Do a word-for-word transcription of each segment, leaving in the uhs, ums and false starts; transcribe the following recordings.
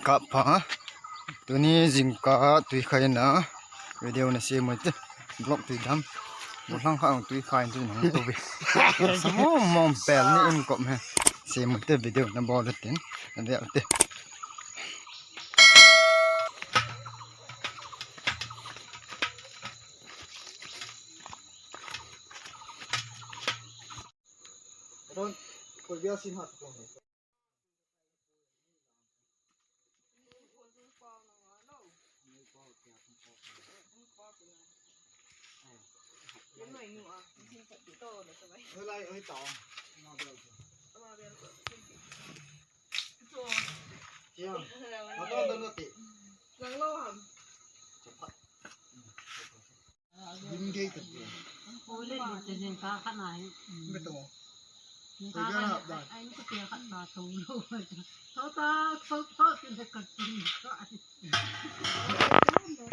Kap pha. Tuni jingkah tui khaina video na sem u hite. Vlog tui dam. Gollhang khat tui khai in tui nang to ve. Sa mong mong pel ni in kop he. Sem u hite video na bol tin. Na ve u hite.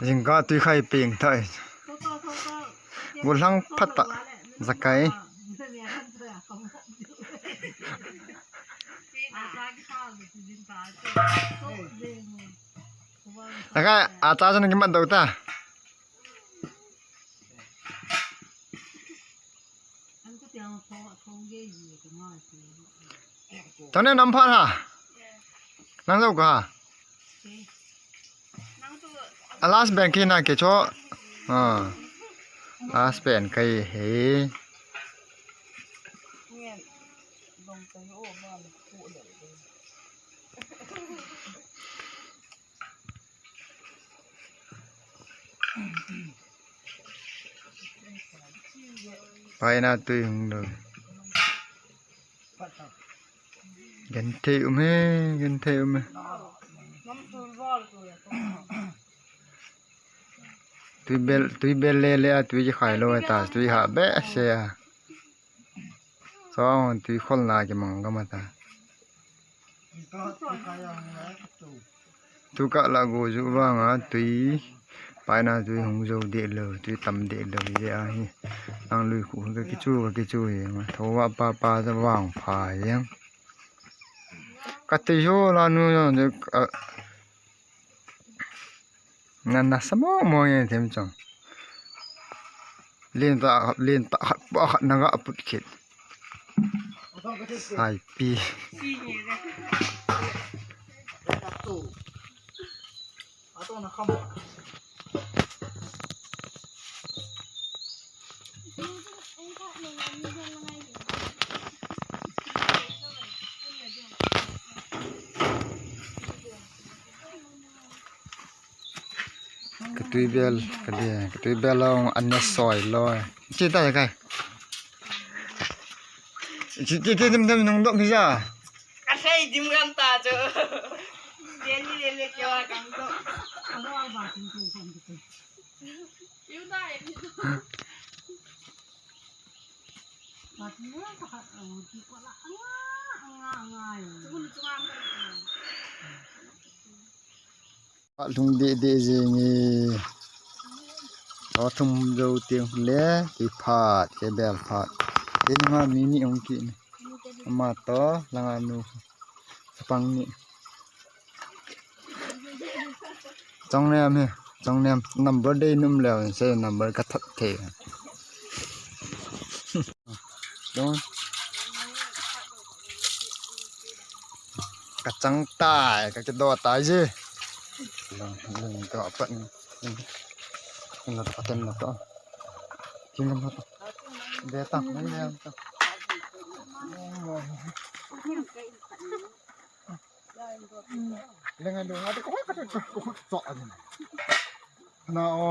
Jingkah tui khai peng thei. Gollhang phat tah. Jakai. Jakai, acha chan kimat dou ta. Tone nam phat ha. Nang jo ka ha. A last ben ki na ke cho. Ah. Last ben kai he. Paina tui hung lou. Genthei um e, genthei um e. Tui bel, tui bel le le a, tui kikhai lou ta, tui ha behseh a. Chuin tui kholna kimang gam a ta. Tukah lah go ju vang a tui, paina tui hung jou deh lou, tui tam deh lou, je a hi. Ang lui khu ka kichu, ka kichu hi, ma tho va pa pa ja vang pha yang. Ka tui jo la nu jo, ka, Na, na sa mo mo nge them chang. Len ta, len ta khat pa khat na ga put khit. Sai pi. Ka tui bel, ka dia, ka tui bel long an na soi loi. Chi ta kai. Chi, chi, chi, dim, dim, nung dok ni ja. Ka sei dim gam ta chu. Dia ni le le kya kang dok. Lhung deh deh jing e. Lho thum jou teng le, tui phat, ke bel phat. Teni ma mi ni hung kit ni. Ama toh, langa nu. Chapang ni. Chongnam hi, chongnam number dei num leu, se number ka thot thei. Don. Ka chang tai, ka kido tai je. Long, long to pat. Long to pat na to. King to. De ta, de ta. Lenga lenga de ko ka ko ko so ani. Na o.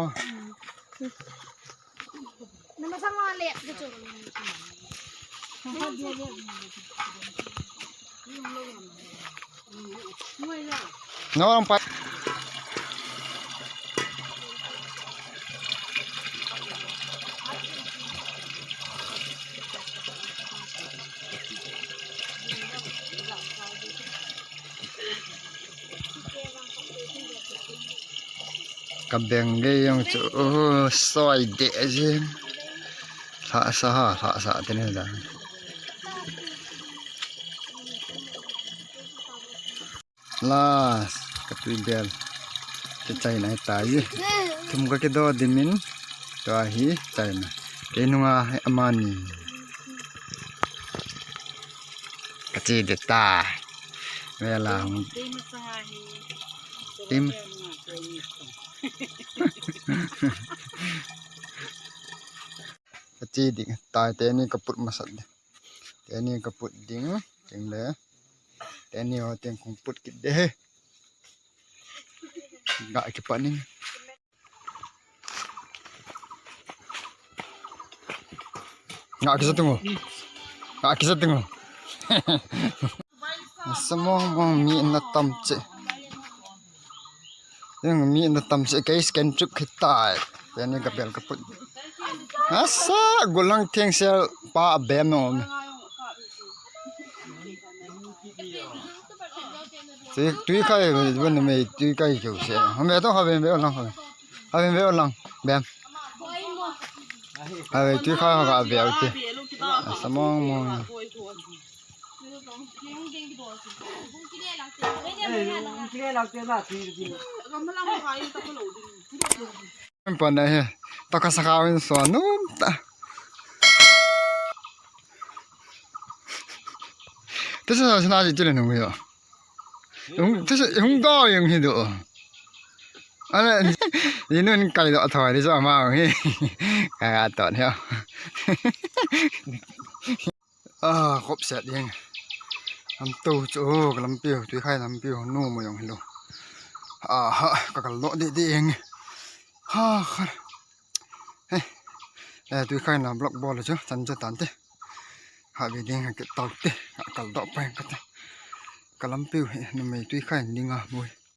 Nama sama le de chu. No, pa. Ka beng gei jong chu, oh, soi deh jin. Lhasa ha, lhasa te ni da. Last, ka tui bel. Kichaina ahitai. Thum ka kido dimin. Tua hi chaina. Kei nunga hi amani. Ka chi de ta. Vela hung. Tim. Ka chi ding. Tai teni ka put masat de. Teni ka put ding. Ding le. Teni ho teng kong put kit de. Ga kipanin. Nga kisa tungo. Nga kisa tungo. Samong mong mi na tam che. Yung mi na tam che kei scan chuk hitai. Teni ka bel ka put. Asa gulang theng sel pa bem no. Tui, tui khai, ban me, tui khai keu se. Hame to, haben ve lang, haben. Haben ve lang, bem. Haben tui khai ha ve te. Samong mong. Pan na he. Ta ka sa ka win so num ta. Te sa sa na ji le nung yo. Hung, hung do yung hi do. Ana, inun kai do thoi di so ama hi. Ka ga ton hi. Ah, khop set ding. Am to chu ka lampi, tui khai lampi nu mo yung hi lo. Ah, ha, ka kal do di di ing. Ha, ha. He. Eh, tui khai na block bol chu, chan cha tan te. Ha, bi ding ha ke tau te. Ha, kal do pa ka te. Ka lampi hi, numei tui khai ding a, mui.